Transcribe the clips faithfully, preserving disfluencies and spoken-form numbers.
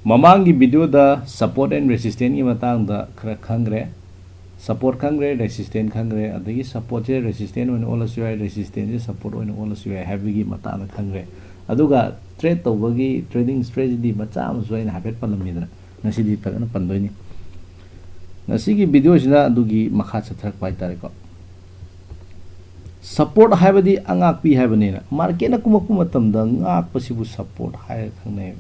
ꯃꯃꯥꯡꯒꯤ video the support and resistance ꯀꯤ ꯃꯇꯥꯡꯗ ꯈꯔ ꯈꯪꯈ꯭ꯔꯦ꯫ Support ꯈꯪꯈ꯭ꯔꯦ, resistance ꯈꯪꯈ꯭ꯔꯦ, ꯑꯗꯒꯤ support ꯁꯦ resistance ꯑꯣꯏꯅ ꯑꯣꯜꯂꯁꯨ ꯌꯥꯏ, resistance ꯁꯦ support ꯑꯣꯏꯅ ꯑꯣꯜꯂꯁꯨ ꯌꯥꯏ ꯍꯥꯏꯕꯒꯤ ꯃꯇꯥꯡꯗ ꯈꯪꯈ꯭ꯔꯦ꯫ ꯑꯗꯨꯒ trade ꯇꯧꯕꯒꯤ trading strategy ꯃꯆꯥ ꯑꯃꯁꯨ ꯑꯩꯅ ꯍꯥꯏꯐꯦꯠ ꯄꯜꯂꯝꯃꯤꯗꯅ, ꯉꯁꯤꯗꯤ ꯐꯖꯅ ꯄꯟꯗꯣꯏꯅꯤ꯫ ꯉꯁꯤꯒꯤ video ꯁꯤꯅ ꯑꯗꯨꯒꯤ ꯃꯈꯥ ꯆꯠꯊꯔꯛꯄ ꯍꯥꯏꯇꯥꯔꯦꯀꯣ꯫ Support ꯍꯥꯏꯕꯗꯤ ꯑꯉꯥꯛꯄꯤ ꯍꯥꯏꯕꯅꯤꯅ, market ꯅ ꯀꯨꯝꯃꯛꯄ ꯃꯇꯝꯗ ꯉꯥꯛꯄꯁꯤꯕꯨ support ꯍꯥꯏꯔꯒ ꯈꯪꯅꯩ꯫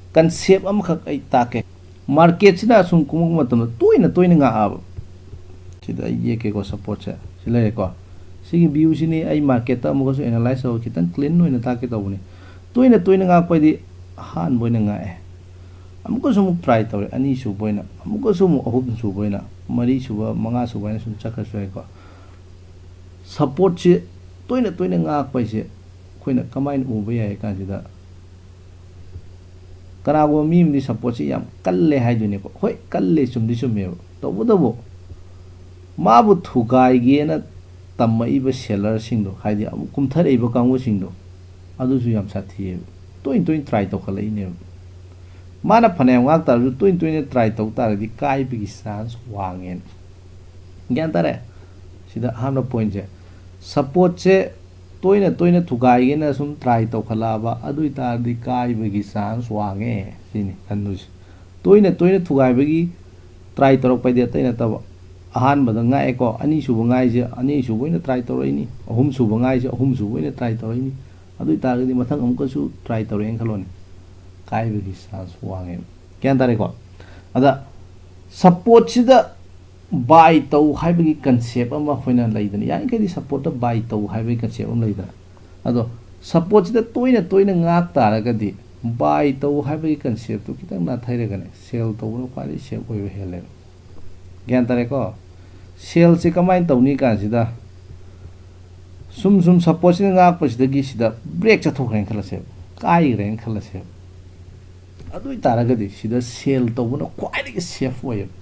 Concept ꯑꯃꯈꯛ ꯑꯩ ꯇꯥꯛꯀꯦ꯫ Market ꯁꯤꯅ ꯑꯁꯨꯝ ꯀꯨꯝꯃꯛꯄ ꯃꯇꯝꯗ ꯇꯣꯏꯅ ꯇꯣꯏꯅ ꯉꯥꯛꯑꯕ, ꯁꯤꯗ ꯑꯩ ꯌꯦꯛꯀꯦꯀꯣ, support ꯁꯦ ꯁꯤ ꯂꯩꯔꯦꯀꯣ꯫ ꯁꯤꯒꯤ view ꯁꯤꯅꯤ ꯑꯩ market ꯇ ꯑꯃꯨꯛꯀꯁꯨ analyze ꯇꯧꯔꯒ ꯈꯤꯇꯪ clean ꯑꯣꯏꯅ ꯇꯥꯛꯀꯦ ꯇꯧꯕꯅꯤ꯫ ꯇꯣꯏꯅ ꯇꯣꯏꯅ ꯉꯥꯛꯄ ꯍꯥꯏꯗꯤ ꯑꯍꯥꯟꯕ ꯑꯣꯏꯅ ꯉꯥꯛꯑꯦ, ꯑꯃꯨꯛꯀꯁꯨ ꯑꯃꯨꯛ try ꯇꯧꯔꯦ, ꯑꯅꯤꯁꯨꯕ ꯑꯣꯏꯅ, ꯑꯃꯨꯛꯀꯁꯨ ꯑꯃꯨꯛ ꯑꯍꯨꯝꯁꯨꯕ ꯑꯣꯏꯅ, ꯃꯔꯤꯁꯨꯕ, ꯃꯉꯥꯁꯨꯕ ꯍꯥꯏꯅ ꯁꯨꯝ ꯆꯠꯈ꯭ꯔꯁꯨ ꯌꯥꯏꯀꯣ꯫ Support ꯁꯤ ꯇꯣꯏꯅ ꯇꯣꯏꯅ ꯉꯥꯛꯄ ꯍꯥꯏꯁꯦ ꯑꯩꯈꯣꯏꯅ ꯀꯃꯥꯏꯅ ꯎꯕ ꯌꯥꯏ ꯀꯥꯟꯁꯤꯗ, ꯀꯅꯥꯒꯨꯝꯕ ꯃꯤ ꯑꯃꯗꯤ support ꯁꯤ ꯌꯥꯝ ꯀꯜꯂꯦ ꯍꯥꯏꯗꯣꯏꯅꯦꯀꯣ꯫ ꯍꯣꯏ, ꯀꯜꯂꯦ, ꯆꯨꯝꯗꯤ ꯆꯨꯝꯃꯦꯕ꯫ ꯇꯧꯕꯇꯕꯨ ꯃꯥꯕꯨ ꯊꯨꯒꯥꯏꯒꯦꯅ ꯇꯝꯃꯛꯏꯕ seller ꯁꯤꯡꯗꯣ, ꯍꯥꯏꯗꯤ ꯑꯃꯨꯛ ꯀꯨꯝꯊꯔꯛꯏꯕ ꯀꯥꯡꯕꯨꯁꯤꯡꯗꯣ, ꯑꯗꯨꯁꯨ ꯌꯥꯝ ꯁꯥꯊꯤꯌꯦꯕ꯫ ꯇꯣꯏꯅ ꯇꯣꯏꯅ try ꯇꯧꯈꯠꯂꯛꯏꯅꯦꯕ꯫ ꯃꯥꯅ ꯐꯅꯌꯥꯝ ꯉꯥꯛ ꯇꯥꯔꯁꯨ ꯇꯣꯏꯅ ꯇꯣꯏꯅ try ꯇꯧ ꯇꯥꯔꯗꯤ ꯀꯥꯏꯕꯒꯤ chance ꯋꯥꯡꯉꯦꯅ꯫ ꯒ꯭ꯌꯥꯟ ꯇꯥꯔꯦ? ꯁꯤꯗ ꯑꯍꯥꯟꯕ point ꯁꯦ, support ꯁꯦ ꯇꯣꯏꯅ ꯇꯣꯏꯅ ꯊꯨꯒꯥꯏꯒꯦꯅ ꯁꯨꯝ try ꯇꯧꯈꯠꯂꯛꯑꯕ, ꯑꯗꯨ ꯑꯣꯏꯇꯥꯔꯗꯤ ꯀꯥꯏꯕꯒꯤ chance ꯋꯥꯡꯉꯦ ꯁꯤꯅꯤ ꯈꯟꯗꯣꯏꯁꯦ꯫ ꯇꯣꯏꯅ ꯇꯣꯏꯅ ꯊꯨꯒꯥꯏꯕꯒꯤ try ꯇꯧꯔꯛꯄ ꯍꯥꯏꯗꯤ ꯑꯇꯩ ꯅꯠꯇꯕ, ꯑꯍꯥꯟꯕꯗ ꯉꯥꯛꯑꯦꯀꯣ, ꯑꯅꯤꯁꯨꯕ ꯉꯥꯏꯁꯦ ꯑꯅꯤꯁꯨꯕ ꯑꯣꯏꯅ try ꯇꯧꯔꯛꯏꯅꯤ, ꯑꯍꯨꯝꯁꯨꯕ ꯉꯥꯏꯁꯦ ꯑꯍꯨꯝꯁꯨꯕ ꯑꯣꯏꯅ try ꯇꯧꯔꯛꯏꯅꯤ, ꯑꯗꯨ ꯑꯣꯏꯇꯥꯔꯒꯗꯤ ꯃꯊꯪ ꯑꯃꯨꯛꯀꯁꯨ try ꯇꯧꯔꯛꯑꯦꯅ ꯈꯜꯂꯣꯅꯦ, ꯀꯥꯏꯕꯒꯤ chance ꯋꯥꯡꯉꯦꯕ꯫ ꯒ꯭ꯌꯥꯟ ꯇꯥꯔꯦꯀꯣ? ꯑꯗ support ꯁꯤꯗ buy ꯇꯧ ꯍꯥꯏꯕꯒꯤ concept ꯑꯃ ꯑꯩꯈꯣꯏꯅ ꯂꯩꯗꯅ, ꯌꯥꯔꯤꯈꯩꯗꯤ support ꯇ buy ꯇꯧ ꯍꯥꯏꯕꯒꯤ concept ꯑꯃ ꯂꯩꯗꯅ, ꯑꯗꯣ support ꯁꯤꯗ ꯇꯣꯏꯅ ꯇꯣꯏꯅ ꯉꯥꯛ ꯇꯥꯔꯒꯗꯤ buy ꯇꯧ ꯍꯥꯏꯕꯒꯤ concept ꯇꯨ ꯈꯤꯇꯪ ꯅꯥꯊꯩꯔꯒꯅꯦ, sell ꯇꯧꯕꯅ ꯈ꯭ꯋꯥꯏꯗꯒꯤ safe ꯑꯣꯏꯕ ꯍꯦꯜꯂꯦꯕ꯫ ꯒ꯭ꯌꯥꯟ ꯇꯥꯔꯦꯀꯣ? Sell ꯁꯦ ꯀꯃꯥꯏꯅ ꯇꯧꯅꯤ ꯀꯥꯟꯁꯤꯗ, ꯁꯨꯝ ꯁꯨꯝ support ꯁꯤꯅ ꯉꯥꯛꯄꯁꯤꯗꯒꯤ ꯁꯤꯗ break ꯆꯠꯊꯣꯛꯈ꯭ꯔꯦꯅ ꯈꯜꯂꯁꯦꯕ, ꯀꯥꯏꯈ꯭ꯔꯦꯅ ꯈꯜꯂꯁꯦꯕ, ꯑꯗꯨ ꯑꯣꯏꯇꯥꯔꯒꯗꯤ ꯁꯤꯗ sell ꯇꯧꯕꯅ ꯈ꯭ꯋꯥꯏꯗꯒꯤ safe ꯑꯣꯏꯌꯦꯕ꯫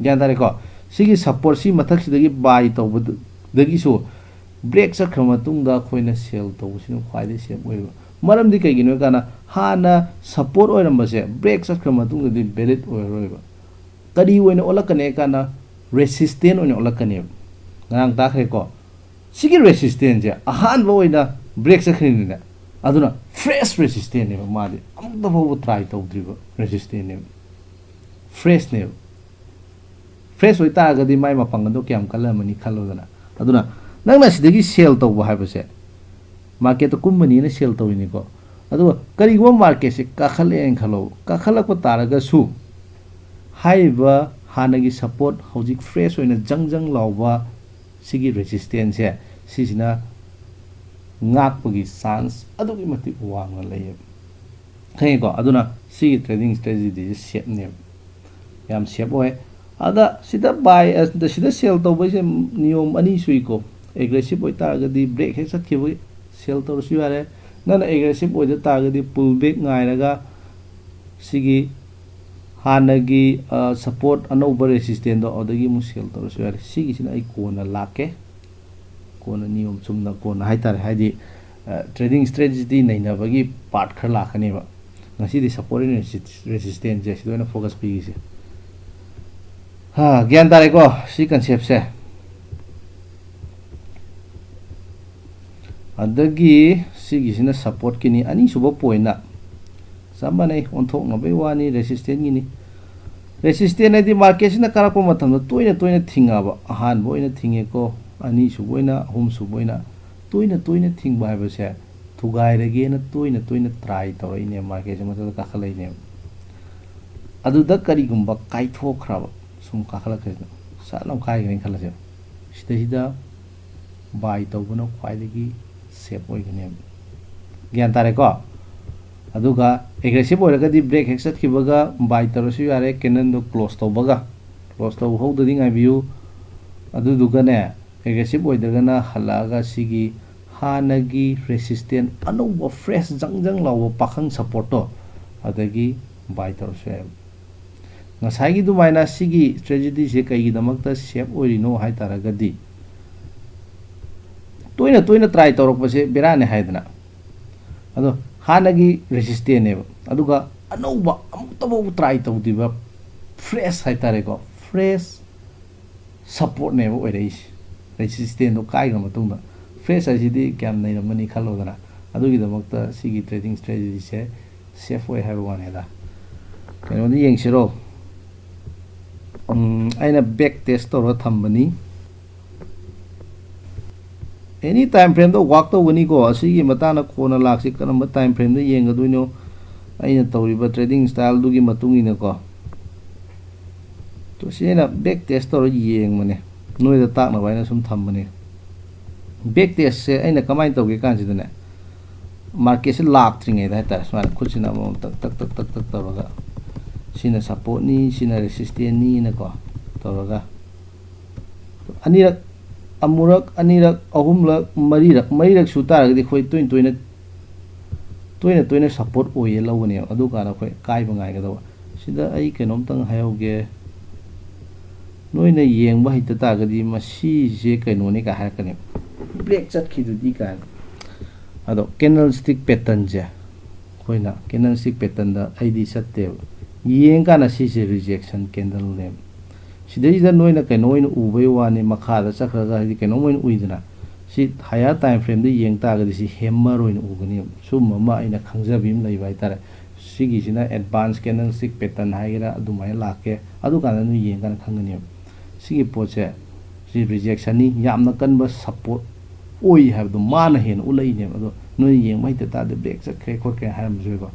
ꯒ꯭ꯌꯥꯟ ꯇꯥꯔꯦꯀꯣ? ꯁꯤꯒꯤ support ꯁꯤ ꯃꯊꯛꯁꯤꯗꯒꯤ buy ꯇꯧꯕꯗꯒꯤꯁꯨ break ꯆꯠꯈ꯭ꯔ ꯃꯇꯨꯡꯗ ꯑꯩꯈꯣꯏꯅ sell ꯇꯧꯕꯁꯤꯅ ꯈ꯭ꯋꯥꯏꯗꯒꯤ safe ꯑꯣꯏꯕ꯫ ꯃꯔꯝꯗꯤ ꯀꯩꯒꯤꯅꯣ ꯍꯥꯏ ꯀꯥꯟꯗ, ꯍꯥꯟꯅ ꯁꯄꯣꯔꯠ ꯑꯣꯏꯔꯝꯕꯁꯦ ꯕ꯭ꯔꯦꯛ ꯆꯠꯈ꯭ꯔ ꯃꯇꯨꯡꯗꯗꯤ ꯚꯦꯂꯤꯠ ꯑꯣꯏꯔꯔꯣꯏꯕ꯫ ꯀꯔꯤ ꯑꯣꯏꯅ ꯑꯣꯜꯂꯛꯀꯅꯤ ꯍꯥꯏ ꯀꯥꯟꯗ ꯔꯦꯁꯤꯁꯇꯦꯟ ꯑꯣꯏꯅ ꯑꯣꯜꯂꯛꯀꯅꯦꯕ꯫ ꯉꯔꯥꯡ ꯇꯥꯈ꯭ꯔꯦꯀꯣ꯫ ꯁꯤꯒꯤ ꯔꯦꯁꯤꯁꯇꯦꯟꯁꯦ ꯑꯍꯥꯟꯕ ꯑꯣꯏꯅ ꯕ꯭ꯔꯦꯛ ꯆꯠꯈ꯭ꯔꯤꯅꯤꯅꯦ꯫ ꯑꯗꯨꯅ ꯐ꯭ꯔꯦꯁ ꯔꯦꯁꯤꯁꯇꯦꯟꯅꯦꯕ, ꯃꯥꯗꯤ ꯑꯃꯨꯛꯇ ꯐꯥꯎꯕ ꯇ꯭ꯔꯥꯏ ꯇꯧꯗ꯭ꯔꯤꯕ ꯔꯦꯁꯤꯁꯇꯦꯟꯅꯦꯕ꯫ ꯐ꯭ꯔꯦꯁꯅꯦꯕ꯫ ꯐ꯭ꯔꯦꯁ ꯑꯣꯏꯇꯥꯔꯒꯗꯤ ꯃꯥꯏ ꯃꯄꯥꯡꯒꯜꯗꯣ ꯀꯌꯥꯝ ꯀꯜꯂꯝꯃꯅꯤ ꯈꯜꯂꯣꯗꯅ꯫ ꯑꯗꯨꯅ ꯅꯪꯅ ꯁꯤꯗꯒꯤ ꯁꯦꯜ ꯇꯧꯕ ꯍꯥꯏꯕꯁꯦ, ꯃꯥꯔꯀꯦꯠꯇ ꯀꯨꯝꯕꯅꯤꯅ ꯁꯦꯜ ꯇꯧꯔꯤꯅꯤꯀꯣ꯫ ꯑꯗꯨꯒ ꯀꯔꯤꯒꯨꯝꯕ ꯃꯥꯔꯀꯦꯠꯁꯦ ꯀꯥꯈꯠꯂꯛꯑꯦꯅ ꯈꯜꯂꯣ, ꯀꯥꯈꯠꯂꯛꯄ ꯇꯥꯔꯒꯁꯨ ꯍꯥꯏꯔꯤꯕ ꯍꯥꯟꯅꯒꯤ ꯁꯄꯣꯔꯠ, ꯍꯧꯖꯤꯛ ꯐ꯭ꯔꯦꯁ ꯑꯣꯏꯅ ꯖꯪ ꯖꯪ ꯂꯥꯎꯕ ꯁꯤꯒꯤ ꯔꯦꯁꯤꯁꯇꯦꯟꯁꯁꯦ, ꯁꯤꯁꯤꯅ ꯉꯥꯛꯄꯒꯤ ꯆꯥꯟꯁ ꯑꯗꯨꯛꯀꯤ ꯃꯇꯤꯛ ꯋꯥꯡꯅ ꯂꯩꯌꯦꯕ꯫ ꯈꯪꯉꯦꯀꯣ? ꯑꯗꯨꯅ ꯁꯤꯒꯤ ꯇ꯭ꯔꯦꯗꯤꯡ ꯁ꯭ꯇ꯭ꯔꯦꯇꯦꯖꯤꯁꯦ ꯁꯦꯞꯅꯦꯕ, ꯌꯥꯝ ꯁꯦꯞ ꯑꯣꯏ꯫ ꯑꯗ ꯁꯤꯗ ꯕꯥꯏ, ꯁꯤꯗ ꯁꯦꯜ ꯇꯧꯕꯩꯁꯦ ꯅꯤꯌꯣꯝ ꯑꯅꯤ ꯁꯨꯏꯀꯣ꯫ ꯑꯦꯒ꯭ꯔꯦꯁꯤꯞ ꯑꯣꯏꯇꯥꯔꯒꯗꯤ ꯕ꯭ꯔꯦꯛ ꯍꯦꯛ ꯆꯠꯈꯤꯕꯒꯤ ꯁꯦꯜ ꯇꯧꯔꯁꯨ ꯌꯥꯔꯦ꯫ ꯅꯪꯅ ꯑꯦꯒ꯭ꯔꯦꯁꯤꯞ ꯑꯣꯏꯗ ꯇꯥꯔꯒꯗꯤ ꯄꯨꯜ ꯕꯦꯛ ꯉꯥꯏꯔꯒ ꯁꯤꯒꯤ ꯍꯥꯟꯅꯒꯤ ꯁꯄꯣꯔꯠ, ꯑꯅꯧꯕ ꯔꯦꯁꯤꯁꯇꯦꯟꯗꯣ ꯑꯗꯨꯗꯒꯤ ꯑꯃꯨꯛ ꯁꯦꯜ ꯇꯧꯔꯁꯨ ꯌꯥꯔꯦ꯫ ꯁꯤꯒꯤꯁꯤꯅ ꯑꯩ ꯀꯣꯟꯅ ꯂꯥꯛꯀꯦ, ꯀꯣꯟꯅ ꯅꯤꯌꯣꯝ ꯆꯨꯝꯅ ꯀꯣꯟꯅ ꯍꯥꯏꯇꯥꯔꯦ, ꯍꯥꯏꯗꯤ ꯇ꯭ꯔꯦꯗꯤꯡ ꯁ꯭ꯇ꯭ꯔꯦꯇꯦꯖꯤ ꯅꯩꯅꯕꯒꯤ ꯄꯥꯔꯠ ꯈꯔ ꯂꯥꯛꯀꯅꯦꯕ꯫ ꯉꯁꯤꯗꯤ ꯁꯄꯣꯔꯠ ꯑꯦꯟ ꯔꯦꯁꯤꯁꯇꯦꯟꯁꯁꯦ ꯁꯤꯗ ꯑꯣꯏꯅ ꯐꯣꯀꯁ ꯄꯤꯈꯤꯁꯦ꯫ ꯍꯥ, ꯒ꯭ꯌꯥꯟ ꯇꯥꯔꯦꯀꯣ ꯁꯤ ꯀꯟꯁꯦꯞꯁꯦ? ꯑꯗꯒꯤ ꯁꯤꯒꯤꯁꯤꯅ ꯁꯄꯣꯔꯠꯀꯤꯅꯤ, ꯑꯅꯤꯁꯨꯕ ꯄꯣꯏꯟꯅ ꯆꯞ ꯃꯥꯟꯅꯩ, ꯑꯣꯟꯊꯣꯛꯅꯕꯩ ꯋꯥꯅꯤ, ꯔꯦꯁꯤꯁꯇꯦꯟꯒꯤꯅꯤ꯫ ꯔꯦꯁꯤꯁꯇꯦꯟ ꯍꯥꯏꯗꯤ ꯃꯥꯔꯀꯦꯠꯁꯤꯅ ꯀꯥꯔꯛꯄ ꯃꯇꯝꯗ ꯇꯣꯏꯅ ꯇꯣꯏꯅ ꯊꯤꯡꯉꯛꯑꯕ, ꯑꯍꯥꯟꯕ ꯑꯣꯏꯅ ꯊꯤꯡꯉꯦꯀꯣ, ꯑꯅꯤꯁꯨꯕ ꯑꯣꯏꯅ, ꯑꯍꯨꯝꯁꯨꯕ ꯑꯣꯏꯅ, ꯇꯣꯏꯅ ꯇꯣꯏꯅ ꯊꯤꯡꯕ ꯍꯥꯏꯕꯁꯦ ꯊꯨꯒꯥꯏꯔꯒꯦꯅ ꯇꯣꯏꯅ ꯇꯣꯏꯅ ꯇ꯭ꯔꯥꯏ ꯇꯧꯔꯛꯏꯅꯦ, ꯃꯥꯔꯀꯦꯠꯁꯦ ꯃꯊꯛꯇ ꯀꯥꯈꯠꯂꯛꯏꯅꯦꯕ꯫ ꯑꯗꯨꯗ ꯀꯔꯤꯒꯨꯝꯕ ꯀꯥꯏꯊꯣꯛꯈ꯭ꯔꯕ, ꯁꯨꯝ ꯀꯥꯈꯠꯂꯛꯈ꯭ꯔꯦꯗꯅ, ꯁꯠ ꯂꯥꯎ ꯀꯥꯏꯈ꯭ꯔꯦꯅ ꯈꯜꯂꯁꯦ, ꯁꯤꯗꯩꯁꯤꯗ ꯕꯥꯏ ꯇꯧꯕꯅ ꯈ꯭ꯋꯥꯏꯗꯒꯤ ꯁꯦꯞ ꯑꯣꯏꯒꯅꯦꯕ꯫ ꯒ꯭ꯌꯥꯟ ꯇꯥꯔꯦꯀꯣ? ꯑꯗꯨꯒ ꯑꯦꯒ꯭ꯔꯦꯁꯤꯞ ꯑꯣꯏꯔꯒꯗꯤ ꯕ꯭ꯔꯦꯛ ꯍꯦꯛ ꯆꯠꯈꯤꯕꯒ ꯕꯥꯏ ꯇꯧꯔꯁꯨ ꯌꯥꯔꯦ, ꯀꯦꯟꯗꯜꯗꯣ ꯀ꯭ꯂꯣꯁ ꯇꯧꯕꯒ꯫ ꯀ꯭ꯂꯣꯁ ꯇꯧꯍꯧꯗꯗꯤ ꯉꯥꯏꯕꯤꯌꯨ꯫ ꯑꯗꯨꯗꯨꯒꯅꯦ, ꯑꯦꯒ꯭ꯔꯦꯁꯤꯞ ꯑꯣꯏꯗ꯭ꯔꯒꯅ ꯍꯜꯂꯛꯑꯒ ꯁꯤꯒꯤ ꯍꯥꯟꯅꯒꯤ ꯔꯦꯁꯤꯁꯇꯦꯟ, ꯑꯅꯧꯕ ꯐ꯭ꯔꯦꯁ ꯖꯪ ꯖꯪ ꯂꯥꯎꯕ ꯄꯥꯈꯪ ꯁꯄꯣꯔꯠꯇꯣ, ꯑꯗꯒꯤ ꯕꯥꯏ ꯇꯧꯔꯁꯨ ꯌꯥꯏꯕ꯫ ꯉꯁꯥꯏꯒꯤ ꯑꯗꯨꯃꯥꯏꯅ ꯁꯤꯒꯤ ꯁ꯭ꯇ꯭ꯔꯦꯇꯦꯖꯤꯁꯦ ꯀꯩꯒꯤꯗꯃꯛꯇ ꯁꯦꯞ ꯑꯣꯏꯔꯤꯅꯣ ꯍꯥꯏ ꯇꯥꯔꯒꯗꯤ, ꯇꯣꯏꯅ ꯇꯣꯏꯅ ꯇ꯭ꯔꯥꯏ ꯇꯧꯔꯛꯄꯁꯦ ꯕꯦꯔꯥꯅꯦ ꯍꯥꯏꯗꯅ꯫ ꯑꯗꯣ ꯍꯥꯟꯅꯒꯤ ꯔꯦꯁꯤꯁꯇꯦꯟꯅꯦꯕ, ꯑꯗꯨꯒ ꯑꯅꯧꯕ ꯑꯃꯨꯛꯇꯐꯥꯎ ꯇ꯭ꯔꯥꯏ ꯇꯧꯗ꯭ꯔꯤꯕ ꯐ꯭ꯔꯦꯁ ꯍꯥꯏꯇꯥꯔꯦꯀꯣ, ꯐ꯭ꯔꯦꯁ ꯁꯞꯄꯣꯔꯠꯅꯦꯕ ꯑꯣꯏꯔꯛꯏꯁꯦ꯫ ꯔꯦꯁꯤꯁꯇꯦꯟꯗꯣ ꯀꯥꯏꯈ꯭ꯔ ꯃꯇꯨꯡꯗ ꯐ꯭ꯔꯦꯁ ꯍꯥꯏꯁꯤꯗꯤ ꯀꯌꯥꯝ ꯅꯩꯔꯝꯃꯅꯤ ꯈꯜꯂꯣꯗꯅ꯫ ꯑꯗꯨꯒꯤꯗꯃꯛꯇ ꯁꯤꯒꯤ ꯇ꯭ꯔꯦꯗꯤꯡ ꯁ꯭ꯇ꯭ꯔꯦꯇꯦꯖꯤꯁꯦ ꯁꯦꯐ ꯑꯣꯏ ꯍꯥꯏꯕ ꯋꯥꯅꯤꯗ꯫ ꯀꯩꯅꯣꯗ ꯌꯦꯡꯁꯤꯔꯣ? ꯎꯝ, ꯑꯩꯅ ꯕꯦꯛ ꯇꯦꯁ ꯇꯧꯔꯒ ꯊꯝꯕꯅꯤ꯫ ꯑꯦꯅꯤ ꯇꯥꯏꯝ ꯐ꯭ꯔꯦꯝꯗ ꯋꯥꯛ ꯇꯧꯒꯅꯤꯀꯣ꯫ ꯑꯁꯤꯒꯤ ꯃꯇꯥꯡꯗ ꯀꯣꯟꯅ ꯂꯥꯛꯁꯤ, ꯀꯔꯝꯕ ꯇꯥꯏꯝ ꯐ꯭ꯔꯦꯝꯗ ꯌꯦꯡꯒꯗꯣꯏꯅꯣ, ꯑꯩꯅ ꯇꯧꯔꯤꯕ ꯇ꯭ꯔꯦꯗꯤꯡ ꯁ꯭ꯇꯥꯏꯜꯗꯨꯒꯤ ꯃꯇꯨꯡ ꯏꯟꯅꯀꯣ꯫ ꯇꯣ, ꯁꯤ ꯑꯩꯅ ꯕꯦꯛ ꯇꯦꯁ ꯇꯧꯔ ꯌꯦꯡꯕꯅꯦ, ꯅꯣꯏꯗ ꯇꯥꯛꯅꯕ ꯍꯥꯏꯅ ꯁꯨꯝ ꯊꯝꯕꯅꯦ꯫ ꯕꯦꯛ ꯇꯦꯁꯁꯦ ꯑꯩꯅ ꯀꯃꯥꯏꯅ ꯇꯧꯒꯦ ꯀꯥꯟꯁꯤꯗꯅꯦ, ꯃꯥꯔꯀꯦꯠꯁꯦ ꯂꯥꯛꯇ꯭ꯔꯤꯉꯩꯗ ꯍꯥꯏꯇꯥꯔꯦ, ꯁꯨꯃꯥꯏꯅ ꯈꯨꯠꯁꯤꯅ ꯑꯃꯃꯝ ꯇꯛ ꯇꯛ ꯇꯛ ꯇꯛ ꯇꯛ ꯇꯧꯔꯒ, ꯁꯤꯅ ꯁꯞꯄꯣꯔꯠꯅꯤ, ꯁꯤꯅ ꯔꯦꯁꯤꯁꯇꯦꯟꯅꯤꯅꯀꯣ ꯇꯧꯔꯒ, ꯑꯅꯤꯔꯛ, ꯑꯃꯨꯔꯛ, ꯑꯅꯤꯔꯛ, ꯑꯍꯨꯝꯂꯛ, ꯃꯔꯤꯔꯛ, ꯃꯔꯤꯔꯛ ꯁꯨ ꯇꯥꯔꯒꯗꯤ ꯑꯩꯈꯣꯏ ꯇꯣꯏꯅ ꯇꯣꯏꯅ, ꯇꯣꯏꯅ ꯇꯣꯏꯅ ꯁꯞꯄꯣꯔꯠ ꯑꯣꯏꯌꯦ ꯂꯧꯒꯅꯦꯕ꯫ ꯑꯗꯨꯀꯥꯟꯗ ꯑꯩꯈꯣꯏ ꯀꯥꯏꯕ ꯉꯥꯏꯒꯗꯧꯕ꯫ ꯁꯤꯗ ꯑꯩ ꯀꯩꯅꯣꯝꯇꯪ ꯍꯥꯏꯍꯧꯒꯦ, ꯅꯣꯏꯅ ꯌꯦꯡꯕ ꯍꯩꯇ ꯇꯥꯔꯒꯗꯤ ꯃꯁꯤꯁꯦ ꯀꯩꯅꯣꯅꯤ ꯀꯥꯏ ꯍꯥꯏꯔꯛꯀꯅꯦꯕ, ꯕ꯭ꯔꯦꯛ ꯆꯠꯈꯤꯗꯨꯗꯤ ꯀꯥꯏꯅ꯫ ꯑꯗꯣ ꯀꯦꯟꯗꯜ ꯁ꯭ꯇꯤꯛ ꯄꯦꯇꯔꯟꯁꯦ, ꯑꯩꯈꯣꯏꯅ ꯀꯦꯟꯗꯜ ꯁ꯭ꯇꯤꯛ ꯄꯦꯇꯔꯟꯗ ꯑꯩꯗꯤ ꯆꯠꯇꯦꯕ꯫ ꯌꯦꯡꯀꯥꯟꯗ ꯁꯤꯁꯦ ꯔꯤꯖꯦꯛꯁꯟ ꯀꯦꯟꯗꯜꯅꯦꯕ꯫ ꯁꯤꯗꯩꯁꯤꯗ ꯅꯣꯏꯅ ꯀꯩꯅꯣ ꯑꯣꯏꯅ ꯎꯕꯩ ꯋꯥꯅꯤ, ꯃꯈꯥꯗ ꯆꯠꯈ꯭ꯔꯒ ꯍꯥꯏꯗꯤ ꯀꯩꯅꯣꯝ ꯑꯣꯏꯅ ꯎꯏꯗꯅ꯫ ꯁꯤ ꯍꯥꯏꯌꯔ ꯇꯥꯏꯝ ꯐ꯭ꯔꯦꯝꯗ ꯌꯦꯡ ꯇꯥꯔꯒꯗꯤ ꯁꯤ ꯍꯦꯃꯔ ꯑꯣꯏꯅ ꯎꯒꯅꯦꯕ꯫ ꯁꯨꯝꯕ ꯑꯃ ꯑꯩꯅ ꯈꯪꯖꯕꯤ ꯑꯃ ꯂꯩꯕ ꯍꯥꯏꯇꯥꯔꯦ꯫ ꯁꯤꯒꯤꯁꯤꯅ ꯑꯦꯗꯚꯥꯟꯁ ꯀꯦꯟꯗꯜ ꯁ꯭ꯇꯤꯛ ꯄꯦꯇꯔꯟ ꯍꯥꯏꯒꯦꯔꯥ, ꯑꯗꯨꯃꯥꯏꯅ ꯂꯥꯛꯀꯦ꯫ ꯑꯗꯨꯀꯥꯟꯗ ꯅꯣꯏ ꯌꯦꯡꯀꯥꯟꯗ ꯈꯪꯒꯅꯦꯕ꯫ ꯁꯤꯒꯤ ꯄꯣꯠꯁꯦ, ꯁꯤ ꯔꯤꯖꯦꯛꯁꯟꯅꯤ, ꯌꯥꯝꯅ ꯀꯟꯕ ꯁꯞꯄꯣꯔꯠ ꯑꯣꯏ ꯍꯥꯏꯕꯗꯣ ꯃꯥꯅ ꯍꯦꯟꯅ ꯎꯠꯂꯛꯏꯅꯦꯕ꯫ ꯑꯗꯣ ꯅꯣꯏ ꯌꯦꯡꯕ ꯍꯩꯇ ꯇꯥꯔꯗꯤ ꯕ꯭ꯔꯦꯛ ꯆꯠꯈ꯭ꯔꯦ ꯈꯣꯠꯈ꯭ꯔꯦ ꯍꯥꯏꯔꯝꯕꯁꯨ ꯌꯥꯏꯀꯣ꯫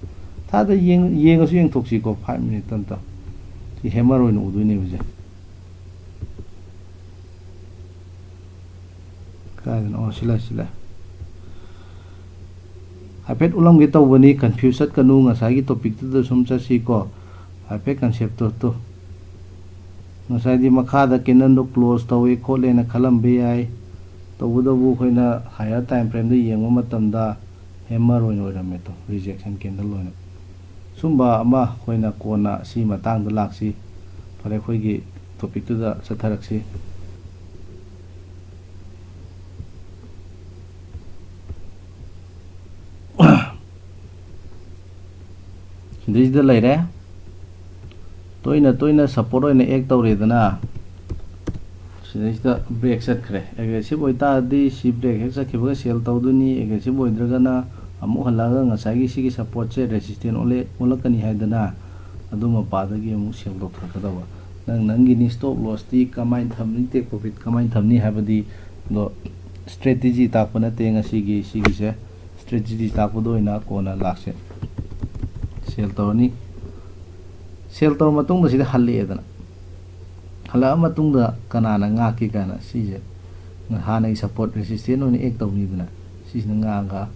ꯊꯥꯗ ꯌꯦꯡ-, ꯌꯦꯡꯉꯁꯨ ꯌꯦꯡꯊꯣꯛꯁꯤꯀꯣ, ꯐꯥꯏꯚ ꯃꯤꯅꯤꯠ ꯑꯝꯇ꯫ ꯁꯤ ꯍꯦꯃꯔ ꯑꯣꯏꯅ ꯎꯗꯣꯏꯅꯦꯕ ꯁꯦ꯫ ꯀꯥꯏꯗꯅꯣ? ꯑꯣ, ꯁꯤ ꯂꯩ, ꯁꯤ ꯂꯩ꯫ ꯍꯥꯏꯐꯦꯠ ꯎꯠꯂꯝꯒꯦ ꯇꯧꯕꯅꯤ, ꯀꯟꯐ꯭ꯌꯨꯁ ꯆꯠꯀꯅꯨ, ꯉꯁꯥꯏꯒꯤ ꯇꯣꯄꯤꯛꯇꯨꯗ ꯁꯨꯝ ꯆꯠꯁꯤꯀꯣ꯫ ꯍꯥꯏꯐꯦꯠ ꯀꯟꯁꯦꯞꯇꯣ ꯇꯨ꯫ ꯉꯁꯥꯏꯗꯤ ꯃꯈꯥꯗ ꯀꯦꯟꯗꯜꯗꯣ ꯀ꯭ꯂꯣꯖ ꯇꯧꯋꯦ ꯈꯣꯠꯂꯦꯅ ꯈꯜꯂꯝꯕ ꯌꯥꯏ꯫ ꯇꯧꯕꯇꯕꯨ ꯑꯩꯈꯣꯏꯅ ꯍꯥꯏꯌꯔ ꯇꯥꯏꯝ ꯐ꯭ꯔꯦꯝꯗ ꯌꯦꯡꯕ ꯃꯇꯝꯗ ꯍꯦꯃꯔ ꯑꯣꯏꯅ ꯑꯣꯏꯔꯝꯃꯦ ꯇꯨ, ꯔꯤꯖꯦꯛꯁꯟ ꯀꯦꯟꯗꯜ ꯑꯣꯏꯅ꯫ ꯁꯨꯝꯕ ꯑꯃ ꯑꯩꯈꯣꯏꯅ ꯀꯣꯟꯅ ꯁꯤ ꯃꯇꯥꯡꯗ ꯂꯥꯛꯁꯤ꯫ ꯐꯔꯦ, ꯑꯩꯈꯣꯏꯒꯤ ꯇꯣꯄꯤꯛꯇꯨꯗ ꯆꯠꯊꯔꯛꯁꯤ꯫ ꯁꯤꯗꯩꯁꯤꯗ ꯂꯩꯔꯦ꯫ ꯇꯣꯏꯅ ꯇꯣꯏꯅ ꯁꯞꯄꯣꯔꯠ ꯑꯣꯏꯅ ꯑꯦꯛ ꯇꯧꯔꯦꯗꯅ, ꯁꯤꯗꯩꯁꯤꯗ ꯕ꯭ꯔꯦꯛ ꯆꯠꯈ꯭ꯔꯦ꯫ ꯑꯦꯒ꯭ꯔꯦꯁꯤꯞ ꯑꯣꯏꯇꯥꯔꯗꯤ ꯁꯤ ꯕ꯭ꯔꯦꯛ ꯍꯦꯛ ꯆꯠꯈꯤꯕꯒ ꯁꯦꯜ ꯇꯧꯗꯣꯏꯅꯤ꯫ ꯑꯦꯒ꯭ꯔꯦꯁꯤꯞ ꯑꯣꯏꯗ꯭ꯔꯒꯅ ꯑꯃꯨꯛ ꯍꯜꯂꯛꯑꯒ ꯉꯁꯥꯏꯒꯤ ꯁꯤꯒꯤ ꯁꯞꯄꯣꯔꯠꯁꯦ ꯔꯦꯁꯤꯁꯇꯦꯟ ꯑꯣꯜꯂꯦ, ꯑꯣꯜꯂꯛꯀꯅꯤ ꯍꯥꯏꯗꯅ, ꯑꯗꯨ ꯃꯄꯥꯗꯒꯤ ꯑꯃꯨꯛ ꯁꯦꯜ ꯇꯧꯊꯣꯛꯀꯗꯕ꯫ ꯅꯪ ꯅꯪꯒꯤꯅꯤ ꯁ꯭ꯇꯣꯞ ꯂꯣꯁꯇꯤ ꯀꯃꯥꯏꯅ ꯊꯝꯅꯤ, ꯇꯦꯛ ꯄ꯭ꯔꯣꯐꯤꯠ ꯀꯃꯥꯏꯅ ꯊꯝꯅꯤ ꯍꯥꯏꯕꯗꯤ, ꯑꯗꯣ ꯁ꯭ꯇ꯭ꯔꯦꯇꯦꯖꯤ ꯇꯥꯛꯄ ꯅꯠꯇꯦ ꯉꯁꯤꯒꯤ ꯁꯤꯒꯤꯁꯦ꯫ ꯁ꯭ꯇ꯭ꯔꯦꯇꯦꯖꯤ ꯇꯥꯛꯄꯗ ꯑꯣꯏꯅ ꯀꯣꯟꯅ ꯂꯥꯛꯁꯦ꯫ ꯁꯦꯜ ꯇꯧꯔꯅꯤ꯫ ꯁꯦꯜ ꯇꯧꯔ ꯃꯇꯨꯡꯗ ꯁꯤꯗ ꯍꯜꯂꯛꯑꯦꯗꯅ, ꯍꯜꯂꯛꯑ ꯃꯇꯨꯡꯗ ꯀꯅꯥꯅ ꯉꯥꯛꯀꯦ ꯀꯥꯏꯅ ꯁꯤꯁꯦ ꯍꯥꯟꯅꯒꯤ ꯁꯞꯄꯣꯔꯠ ꯔꯦꯁꯤꯁꯇꯦꯟ ꯑꯣꯏꯅ ꯑꯦꯛ ꯇꯧꯅꯤꯗꯅ, ꯁꯤꯁꯤꯅ ꯉꯥꯛꯑꯒ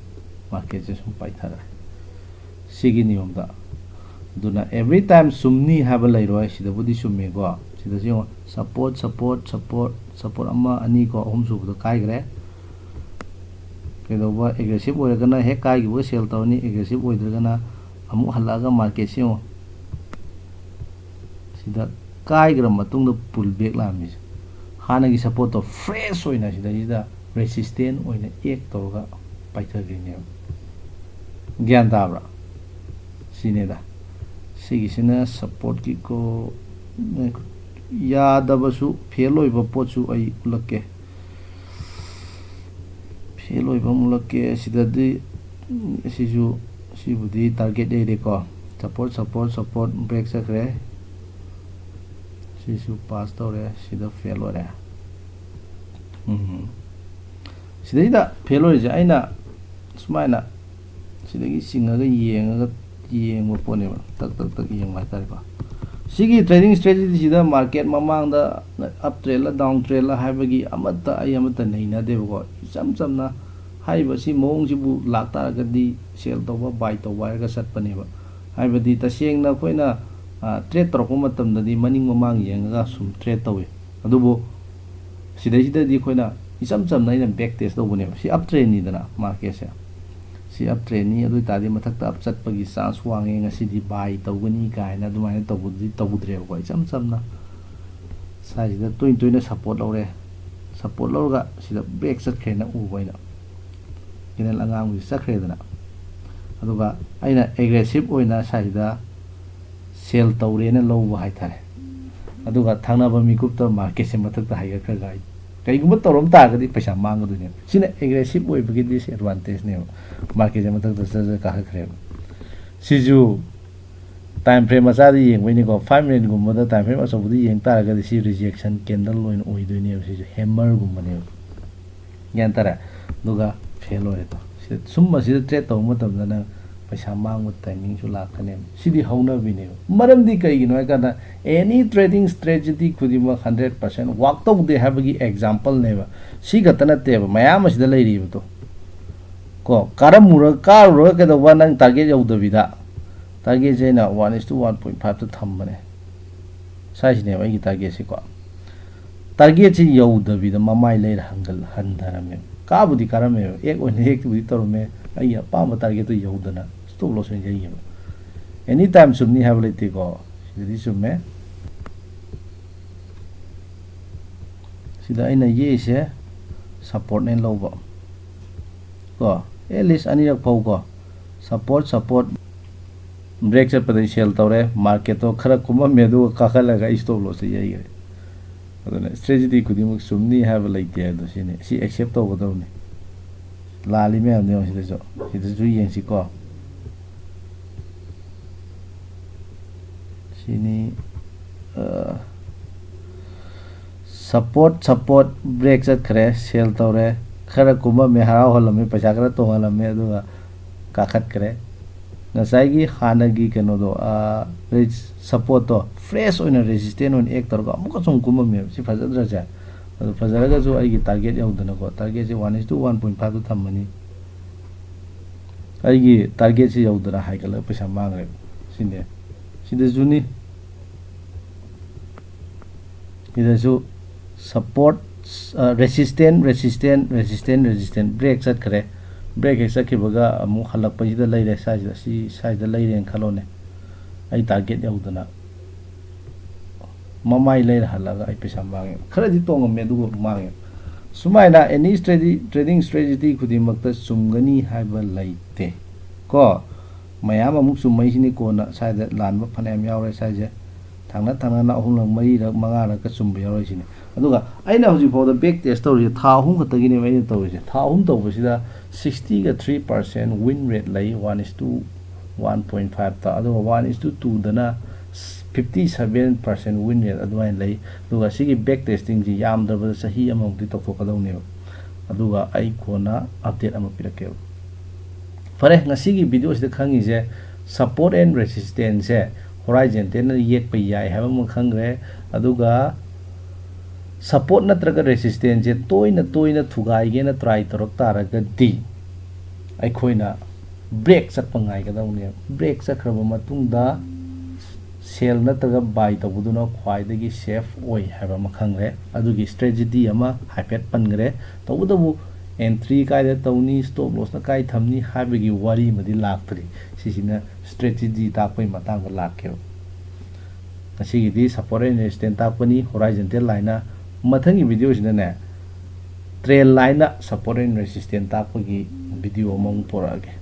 ꯃꯥꯔꯀꯦꯠꯁꯦ ꯁꯨꯝ ꯄꯥꯏꯊꯔꯛꯑꯦ ꯁꯤꯒꯤ ꯅꯤꯌꯣꯝꯗ꯫ ꯑꯗꯨꯅ every time ꯆꯨꯝꯅꯤ ꯍꯥꯏꯕ ꯂꯩꯔꯣꯏ꯫ ꯁꯤꯗꯕꯨꯗꯤ ꯆꯨꯝꯃꯦꯀꯣ꯫ ꯁꯤꯗꯁꯨ ꯌꯦꯡꯉꯣ, ꯁꯞꯄꯣꯔꯠ, ꯁꯞꯄꯣꯔꯠ, ꯁꯞꯄꯣꯔꯠ, ꯁꯞꯄꯣꯔꯠ ꯑꯃ, ꯑꯅꯤ ꯀꯣ, ꯑꯍꯨꯝ ꯁꯨꯕꯗꯣ ꯀꯥꯏꯈ꯭ꯔꯦ꯫ ꯀꯩꯗꯧꯕ, ꯑꯦꯒ꯭ꯔꯦꯁꯤꯞ ꯑꯣꯏꯔꯒꯅ ꯍꯦꯛ ꯀꯥꯏꯈꯤꯕꯒ ꯁꯦꯜ ꯇꯧꯔꯅꯤ, ꯑꯦꯒ꯭ꯔꯦꯁꯤꯞ ꯑꯣꯏꯗ꯭ꯔꯒꯅ ꯑꯃꯨꯛ ꯍꯜꯂꯛꯑꯒ ꯃꯥꯔꯀꯦꯠꯁꯦ ꯌꯦꯡꯉꯣ, ꯁꯤꯗ ꯀꯥꯏꯈ꯭ꯔ ꯃꯇꯨꯡꯗ ꯄꯨꯜ ꯕꯦꯛ ꯂꯥꯛꯑꯝꯃꯤꯁꯦ꯫ ꯍꯥꯟꯅꯒꯤ ꯁꯞꯄꯣꯔꯠꯇꯣ ꯐ꯭ꯔꯦꯁ ꯑꯣꯏꯅ ꯁꯤꯗꯩꯁꯤꯗ ꯔꯦꯁꯤꯁꯇꯦꯟ ꯑꯣꯏꯅ ꯑꯦꯛ ꯇꯧꯔꯒ ꯄꯥꯏꯊꯈ꯭ꯔꯤꯅꯦꯕ꯫ ꯒ꯭ꯌꯥꯟ ꯇꯥꯕ꯭ꯔꯥ? ꯁꯤꯅꯦꯗ꯫ ꯁꯤꯒꯤꯁꯤꯅ ꯁꯞꯄꯣꯔꯠꯀꯤ ꯀꯣ-, ꯌꯥꯗꯕꯁꯨ, ꯐꯦꯜ ꯑꯣꯏꯕ ꯄꯣꯠꯁꯨ ꯑꯩ ꯎꯠꯂꯛꯀꯦ꯫ ꯐꯦꯜ ꯑꯣꯏꯕ ꯑꯃ ꯎꯠꯂꯛꯀꯦ꯫ ꯁꯤꯗꯗꯤ, ꯁꯤꯁꯨ, ꯁꯤꯕꯨꯗꯤ ꯇꯥꯔꯒꯦꯠ ꯌꯩꯔꯦꯀꯣ꯫ ꯁꯞꯄꯣꯔꯠ, ꯁꯞꯄꯣꯔꯠ, ꯁꯞꯄꯣꯔꯠ ꯕ꯭ꯔꯦꯛ ꯆꯠꯈ꯭ꯔꯦ꯫ ꯁꯤꯁꯨ ꯄꯥꯁ ꯇꯧꯔꯦ꯫ ꯁꯤꯗ ꯐꯦꯜ ꯑꯣꯏꯔꯦ꯫ ꯎꯝ꯫ ꯁꯤꯗꯩꯗ ꯐꯦꯜ ꯑꯣꯏꯔꯤꯁꯦ ꯑꯩꯅ ꯁꯨꯃꯥꯏꯅ ꯁꯤꯗꯒꯤ ꯆꯤꯡꯉꯒ ꯌꯦꯡꯉꯒ, ꯌꯦꯡꯕ ꯄꯣꯠꯅꯦꯕ꯫ ꯇꯛ, ꯇꯛ, ꯇꯛ ꯌꯦꯡꯕ ꯍꯥꯏꯇꯥꯔꯦꯀꯣ꯫ ꯁꯤꯒꯤ ꯇ꯭ꯔꯦꯗꯤꯡ ꯁ꯭ꯇ꯭ꯔꯦꯇꯦꯖꯤꯁꯤꯗ ꯃꯥꯔꯀꯦꯠ ꯃꯃꯥꯡꯗ ꯑꯞ ꯇ꯭ꯔꯦꯟꯂ ꯗꯥꯎꯟ ꯇ꯭ꯔꯦꯟꯂ ꯍꯥꯏꯕꯒꯤ ꯑꯃꯠꯇ, ꯑꯩ ꯑꯃꯠꯇ ꯅꯩꯅꯗꯦꯕꯀꯣ꯫ ꯏꯆꯝ ꯆꯝꯅ ꯍꯥꯏꯔꯤꯕ ꯁꯤ ꯃꯑꯣꯡꯁꯤꯕꯨ ꯂꯥꯛꯇꯥꯔꯒꯗꯤ ꯁꯦꯜ ꯇꯧꯕ, ꯕꯥꯏ ꯇꯧꯕ ꯍꯥꯏꯔꯒ ꯆꯠꯄꯅꯦꯕ꯫ ꯍꯥꯏꯕꯗꯤ ꯇꯁꯦꯡꯅ ꯑꯩꯈꯣꯏꯅ, ꯑ, ꯇ꯭ꯔꯦꯠ ꯇꯧꯔꯛꯄ ꯃꯇꯝꯗꯗꯤ ꯃꯅꯤꯡ ꯃꯃꯥꯡ ꯌꯦꯡꯉꯒ ꯁꯨꯝ ꯇ꯭ꯔꯦꯠ ꯇꯧꯋꯤ꯫ ꯑꯗꯨꯕꯨ ꯁꯤꯗꯩꯁꯤꯗꯗꯤ ꯑꯩꯈꯣꯏꯅ ꯏꯆꯝ ꯆꯝꯅ ꯑꯩꯅ ꯕꯦꯛ ꯇꯦꯁ ꯇꯧꯕꯅꯦꯕ꯫ ꯁꯤ ꯑꯞ ꯇ꯭ꯔꯦꯟꯅꯤꯗꯅ ꯃꯥꯔꯀꯦꯠꯁꯦ꯫ ꯁꯤ ꯑꯞ ꯇ꯭ꯔꯦꯟꯅꯤ, ꯑꯗꯨ ꯑꯣꯏꯇꯥꯔꯗꯤ ꯃꯊꯛꯇ ꯑꯞ ꯆꯠꯄꯒꯤ ꯆꯥꯟꯁ ꯋꯥꯡꯉꯦ, ꯉꯁꯤꯗꯤ ꯕꯥꯏ ꯇꯧꯒꯅꯤ ꯀꯥꯏꯅ ꯑꯗꯨꯃꯥꯏꯅ ꯇꯧꯕꯗꯨꯗꯤ ꯇꯧꯗ꯭ꯔꯦꯕꯀꯣ꯫ ꯏꯆꯝ ꯆꯝꯅ ꯁ꯭ꯋꯥꯏꯁꯤꯗ ꯇꯣꯏꯅ ꯇꯣꯏꯅ ꯁꯞꯄꯣꯔꯠ ꯂꯧꯔꯦ꯫ ꯁꯞꯄꯣꯔꯠ ꯂꯧꯔꯒ ꯁꯤꯗ ꯕ꯭ꯔꯦꯛ ꯆꯠꯈ꯭ꯔꯦꯅ ꯎꯕ ꯑꯩꯅ꯫ ꯀꯦꯅꯦꯜ ꯑꯉꯥꯡꯕꯁꯤ ꯆꯠꯈ꯭ꯔꯦꯗꯅ꯫ ꯑꯗꯨꯒ ꯑꯩꯅ ꯑꯦꯒ꯭ꯔꯦꯁꯤꯞ ꯑꯣꯏꯅ ꯁ꯭ꯋꯥꯏꯗ ꯁꯦꯜ ꯇꯧꯔꯦꯅ ꯂꯧꯕ ꯍꯥꯏꯇꯥꯔꯦ꯫ ꯑꯗꯨꯒ ꯊꯪꯅꯕ ꯃꯤꯀꯨꯞꯇ ꯃꯥꯔꯀꯦꯠꯁꯦ ꯃꯊꯛꯇ ꯍꯥꯏꯒꯠꯈ꯭ꯔꯒ ꯑꯩ ꯀꯩꯒꯨꯝꯕ ꯇꯧꯔꯝ ꯇꯥꯔꯒꯗꯤ ꯄꯩꯁꯥ ꯃꯥꯡꯒꯗꯣꯏꯅꯦꯕ꯫ ꯁꯤꯅ ꯑꯦꯒ꯭ꯔꯦꯁꯤꯞ ꯑꯣꯏꯕꯒꯤ ꯗꯤꯁꯑꯦꯗꯚꯥꯟꯇꯦꯖꯅꯦꯕ꯫ ꯃꯥꯔꯀꯦꯠꯁꯦ ꯃꯊꯛꯇ ꯆꯠ ꯆꯠ ꯀꯥꯈꯠꯈ꯭ꯔꯦꯕ꯫ ꯁꯤꯁꯨ ꯇꯥꯏꯝ ꯐ꯭ꯔꯦꯝ ꯃꯆꯥꯗ ꯌꯦꯡꯕꯩꯅꯤꯀꯣ꯫ ꯐꯥꯏꯚ ꯃꯤꯅꯤꯠꯀꯨꯝꯕꯗ ꯇꯥꯏꯝ ꯐ꯭ꯔꯦꯝ ꯑꯆꯧꯕꯗ ꯌꯦꯡ ꯇꯥꯔꯒꯗꯤ ꯁꯤ ꯔꯤꯖꯦꯛꯁꯟ ꯀꯦꯟꯗꯜ ꯑꯣꯏꯅ ꯑꯣꯏꯗꯣꯏꯅꯦꯕ꯫ ꯁꯤꯁꯨ ꯍꯦꯃꯔꯒꯨꯝꯕꯅꯦꯕ꯫ ꯒ꯭ꯌꯥꯟ ꯇꯥꯔꯦ? ꯑꯗꯨꯒ ꯐꯦꯜ ꯑꯣꯏꯔꯦ ꯇꯣ꯫ ꯁꯤ, ꯁꯨꯝꯕꯁꯤꯗ ꯇ꯭ꯔꯦꯠ ꯇꯧꯕ ꯃꯇꯝꯗ ꯅꯪ ꯄꯩꯁꯥ ꯃꯥꯡꯕ ꯇꯥꯏꯃꯤꯡꯁꯨ ꯂꯥꯛꯀꯅꯦꯕ꯫ ꯁꯤꯗꯤ ꯍꯧꯅꯕꯤꯅꯦꯕ꯫ ꯃꯔꯝꯗꯤ ꯀꯩꯒꯤꯅꯣ ꯍꯥꯏ ꯀꯥꯟꯗ, ꯑꯦꯅꯤ ꯇ꯭ꯔꯦꯗꯤꯡ ꯁ꯭ꯇ꯭ꯔꯦꯇꯦꯖꯤ ꯈꯨꯗꯤꯡꯃꯛ ꯍꯟꯗ꯭ꯔꯦꯠ ꯄꯥꯔꯁꯦꯟ ꯋꯥꯛ ꯇꯧꯗꯦ ꯍꯥꯏꯕꯒꯤ ꯑꯦꯛꯖꯥꯝꯄꯜꯅꯦꯕ꯫ ꯁꯤ ꯈꯛꯇ ꯅꯠꯇꯦꯕ, ꯃꯌꯥꯝ ꯑꯁꯤꯗ ꯂꯩꯔꯤꯕꯗꯣ꯫ ꯀꯣ, ꯀꯥꯔꯝꯃꯨꯔ-, ꯀꯥꯔꯨꯔꯒ ꯀꯩꯗꯧꯕ, ꯅꯪ ꯇꯥꯔꯒꯦꯠ ꯌꯧꯗꯕꯤꯗ, ꯇꯥꯔꯒꯦꯠꯁꯦ ꯑꯩꯅ ꯋꯥꯟ ꯏꯁ ꯇꯨ ꯋꯥꯟ ꯄꯣꯏꯟ ꯐꯥꯏꯚꯇ ꯊꯝꯕꯅꯦ꯫ ꯁꯥꯏꯁꯤꯅꯦꯕ ꯑꯩꯒꯤ ꯇꯥꯔꯒꯦꯠꯁꯦꯀꯣ꯫ ꯇꯥꯔꯒꯦꯠꯁꯤ ꯌꯧꯗꯕꯤꯗ ꯃꯃꯥꯏ ꯂꯩꯔ ꯍꯟꯒꯠ-, ꯍꯟꯊꯔꯝꯃꯦꯕ꯫ ꯀꯥꯕꯨꯗꯤ ꯀꯥꯔꯝꯃꯦꯕ, ꯑꯦꯛ ꯑꯣꯏꯅ ꯑꯦꯛꯇꯨꯕꯨꯗꯤ ꯇꯧꯔꯝꯃꯦ, ꯑꯩꯒꯤ ꯑꯄꯥꯝꯕ ꯇꯥꯔꯒꯦꯠꯇꯨ ꯌꯧꯗꯅ ꯁ꯭ꯇꯣꯞ ꯂꯣꯁ ꯑꯣꯏꯅ ꯌꯩꯌꯦꯕ꯫ ꯑꯦꯅꯤ ꯇꯥꯏꯝ ꯆꯨꯝꯅꯤ ꯍꯥꯏꯕ ꯂꯩꯇꯦꯀꯣ꯫ ꯁꯤꯗꯗꯤ ꯆꯨꯝꯃꯦ꯫ ꯁꯤꯗ ꯑꯩꯅ ꯌꯦꯛꯏꯁꯦ ꯁꯞꯄꯣꯔꯠꯅꯦ ꯂꯧꯕ ꯀꯣ, ꯑꯦꯠꯂꯤꯁ ꯑꯅꯤꯔꯛ ꯐꯥꯎ ꯀꯣ꯫ ꯁꯞꯄꯣꯔꯠ, ꯁꯞꯄꯣꯔꯠ, ꯕ꯭ꯔꯦꯛ ꯆꯠꯄꯗꯩ ꯁꯦꯜ ꯇꯧꯔꯦ, ꯃꯥꯔꯀꯦꯠꯇꯣ ꯈꯔ ꯀꯨꯝꯃꯝꯃꯦ ꯑꯗꯨꯒ ꯀꯥꯈꯠꯂꯒ ꯑꯩ ꯁ꯭ꯇꯣꯞ ꯂꯣꯁꯇ ꯌꯩꯈ꯭ꯔꯦ꯫ ꯑꯗꯨꯅ ꯁ꯭ꯇ꯭ꯔꯦꯇꯦꯖꯤ ꯈꯨꯗꯤꯡꯃꯛ ꯆꯨꯝꯅꯤ ꯍꯥꯏꯕ ꯂꯩꯇꯦ ꯍꯥꯏꯕꯗꯣ ꯁꯤꯅꯤ꯫ ꯁꯤ ꯑꯦꯛꯁꯦꯞ ꯇꯧꯒꯗꯕꯅꯤ꯫ ꯂꯥꯜꯂꯤ ꯃꯌꯥꯝꯗꯣ ꯌꯦꯡꯉꯣ ꯁꯤꯗꯁꯨ꯫ ꯁꯤꯗꯁꯨ ꯌꯦꯡꯁꯤꯀꯣ꯫ ꯁꯤꯅꯤ, ꯑ, ꯁꯞꯄꯣꯔꯠ, ꯁꯞꯄꯣꯔꯠ ꯕ꯭ꯔꯦꯛ ꯆꯠꯈ꯭ꯔꯦ, ꯁꯦꯜ ꯇꯧꯔꯦ, ꯈꯔ ꯀꯨꯝꯃꯝꯃꯦ, ꯍꯔꯥꯎꯍꯜꯂꯝꯃꯦ, ꯄꯩꯁꯥ ꯈꯔ ꯇꯣꯡꯍꯜꯂꯝꯃꯦ, ꯑꯗꯨꯒ ꯀꯥꯈꯠꯈ꯭ꯔꯦ꯫ ꯉꯁꯥꯏꯒꯤ ꯍꯥꯟꯅꯒꯤ ꯀꯩꯅꯣꯗꯣ, ꯑ, ꯔꯦꯖ-, ꯁꯞꯄꯣꯔꯠꯇꯣ ꯐ꯭ꯔꯦꯁ ꯑꯣꯏꯅ ꯔꯦꯖꯤꯁꯇꯦꯟ ꯑꯣꯏꯅ ꯑꯦꯛ ꯇꯧꯔꯒ ꯑꯃꯨꯛꯀꯁꯨ ꯑꯃꯨꯛ ꯀꯨꯝꯃꯝꯃꯦꯕ꯫ ꯁꯤ ꯐꯖꯗ꯭ꯔꯁꯦ? ꯑꯗꯨ ꯐꯖꯔꯒꯁꯨ ꯑꯩꯒꯤ ꯇꯥꯔꯒꯦꯠ ꯌꯧꯗꯅꯀꯣ, ꯇꯥꯔꯒꯦꯠꯁꯦ ꯋꯥꯟ ꯏꯁ ꯇꯨ ꯋꯥꯟ ꯄꯣꯏꯟ ꯐꯥꯏꯚꯇ ꯊꯝꯃꯅꯤ꯫ ꯑꯩꯒꯤ ꯇꯥꯔꯒꯦꯠꯁꯤ ꯌꯧꯗꯅ ꯍꯥꯏꯒꯠꯂꯒ ꯄꯩꯁꯥ ꯃꯥꯡꯈ꯭ꯔꯦꯕ꯫ ꯁꯤꯅꯦ꯫ ꯁꯤꯗꯁꯨꯅꯤ꯫ ꯁꯤꯗꯁꯨ ꯁꯞꯄꯣꯔꯠ, ꯑ, resistant, resistant, resistant, resistant, break ꯆꯠꯈ꯭ꯔꯦ꯫ ꯕ꯭ꯔꯦꯛ ꯍꯦꯛ ꯆꯠꯈꯤꯕꯒ ꯑꯃꯨꯛ ꯍꯜꯂꯛꯄꯁꯤꯗ ꯂꯩꯔꯦ, ꯁ꯭ꯋꯥꯏꯁꯤꯗ, ꯁꯤ ꯁ꯭ꯋꯥꯏꯗ ꯂꯩꯔꯦꯅ ꯈꯜꯂꯣꯅꯦ꯫ ꯑꯩ ꯇꯥꯔꯒꯦꯠ ꯌꯧꯗꯅ ꯃꯃꯥꯏ ꯂꯩꯔ ꯍꯜꯂꯒ ꯑꯩ ꯄꯩꯁꯥ ꯃꯥꯡꯉꯦ꯫ ꯈꯔꯗꯤ ꯇꯣꯡꯉꯝꯃꯦ, ꯑꯗꯨꯒ ꯃꯥꯡꯉꯦ꯫ ꯁꯨꯃꯥꯏꯅ ꯑꯦꯅꯤ ꯁ꯭ꯇ꯭ꯔꯦꯗꯤ-, ꯇ꯭ꯔꯦꯗꯤꯡ ꯁ꯭ꯇ꯭ꯔꯦꯇꯦꯖꯤ ꯈꯨꯗꯤꯡꯃꯛꯇ ꯆꯨꯝꯒꯅꯤ ꯍꯥꯏꯕ ꯂꯩꯇꯦ꯫ ꯀꯣ, ꯃꯌꯥꯝ ꯑꯃꯨꯛ ꯆꯨꯝꯃꯛꯏꯁꯤꯅꯤ꯫ ꯀꯣꯟꯅ ꯁ꯭ꯋꯥꯏꯗ ꯂꯥꯟꯕ ꯐꯅꯌꯥꯝ ꯌꯥꯎꯔꯦ꯫ ꯁ꯭ꯋꯥꯏꯁꯦ ꯊꯪꯅ ꯊꯪꯅꯅ ꯑꯍꯨꯝꯂꯛ ꯃꯔꯤꯔꯛ ꯃꯉꯥꯔꯛꯀ ꯆꯨꯝꯕ ꯌꯥꯎꯔꯛꯏꯁꯤꯅꯤ꯫ ꯑꯗꯨꯒ ꯑꯩꯅ ꯍꯧꯖꯤꯛ ꯐꯥꯎꯗ back test ꯇꯧꯔꯤꯁꯦ ꯊꯥ ꯑꯍꯨꯝ ꯈꯛꯇꯒꯤꯅꯦꯕ ꯑꯩꯅ ꯇꯧꯔꯤꯁꯦ꯫ ꯊꯥ ꯑꯍꯨꯝ ꯇꯧꯕꯁꯤꯗ sixty ꯒ three percent win rate ꯂꯩ, one is to one point five ꯇ, ꯑꯗꯨꯒ one is to two ꯗꯅ fifty seven percent win rate ꯑꯗꯨꯃꯥꯏꯅ ꯂꯩ꯫ ꯑꯗꯨꯒ ꯁꯤꯒꯤ back testing ꯁꯤ ꯌꯥꯝꯗ꯭ꯔꯕꯗ ꯆꯍꯤ ꯑꯃꯃꯨꯛꯇꯤ ꯇꯧꯊꯣꯛꯀꯗꯧꯅꯦꯕ꯫ ꯑꯗꯨꯒ ꯑꯩ ꯀꯣꯟꯅ update ꯑꯃ ꯄꯤꯔꯛꯀꯦꯕ꯫ ꯐꯔꯦ, ꯉꯁꯤꯒꯤ video ꯁꯤꯗ ꯈꯪꯉꯤꯁꯦ support and resistance say horizontal ꯅ ꯌꯦꯛꯄ ꯌꯥꯏ ꯍꯥꯏꯕ ꯑꯃ ꯈꯪꯈ꯭ꯔꯦ꯫ ꯑꯗꯨꯒ support ꯅꯠꯇ꯭ꯔꯒ resistance ꯁꯦ ꯇꯣꯏꯅ ꯇꯣꯏꯅ ꯊꯨꯒꯥꯏꯒꯦꯅ try ꯇꯧꯔꯛ ꯇꯥꯔꯒꯗꯤ ꯑꯩꯈꯣꯏꯅ break ꯆꯠꯄ ꯉꯥꯏꯒꯗꯧꯅꯦꯕ꯫ Break ꯆꯠꯈ꯭ꯔꯕ ꯃꯇꯨꯡꯗ sell ꯅꯠꯇ꯭ꯔꯒ buy ꯇꯧꯕꯗꯨꯅ ꯈ꯭ꯋꯥꯏꯗꯒꯤ safe ꯑꯣꯏ ꯍꯥꯏꯕ ꯑꯃ ꯈꯪꯈ꯭ꯔꯦ꯫ ꯑꯗꯨꯒꯤ strategy ꯑꯃ ꯍꯥꯏꯐꯦꯠ ꯄꯟꯈ꯭ꯔꯦ꯫ ꯇꯧꯕꯇꯕꯨ entry ꯀꯥꯏꯗ ꯇꯧꯅꯤ, stop loss ꯅ ꯀꯥꯏ ꯊꯝꯅꯤ ꯍꯥꯏꯕꯒꯤ ꯋꯥꯔꯤ ꯑꯃꯗꯤ ꯂꯥꯛꯇ꯭ꯔꯤ꯫ ꯁꯤꯁꯤꯅ strategy ꯇꯥꯛꯄꯒꯤ ꯃꯇꯥꯡꯗ ꯂꯥꯛꯀꯦꯕ꯫ ꯉꯁꯤꯒꯤꯗꯤ support and resistance ꯇꯥꯛꯄꯅꯤ, horizontal line ꯅ꯫ ꯃꯊꯪꯒꯤ video ꯁꯤꯗꯅꯦ trend line ꯅ support and resistance ꯇꯥꯛꯄꯒꯤ video ꯑꯃꯃꯨꯛ ꯄꯨꯔꯛꯑꯒꯦ꯫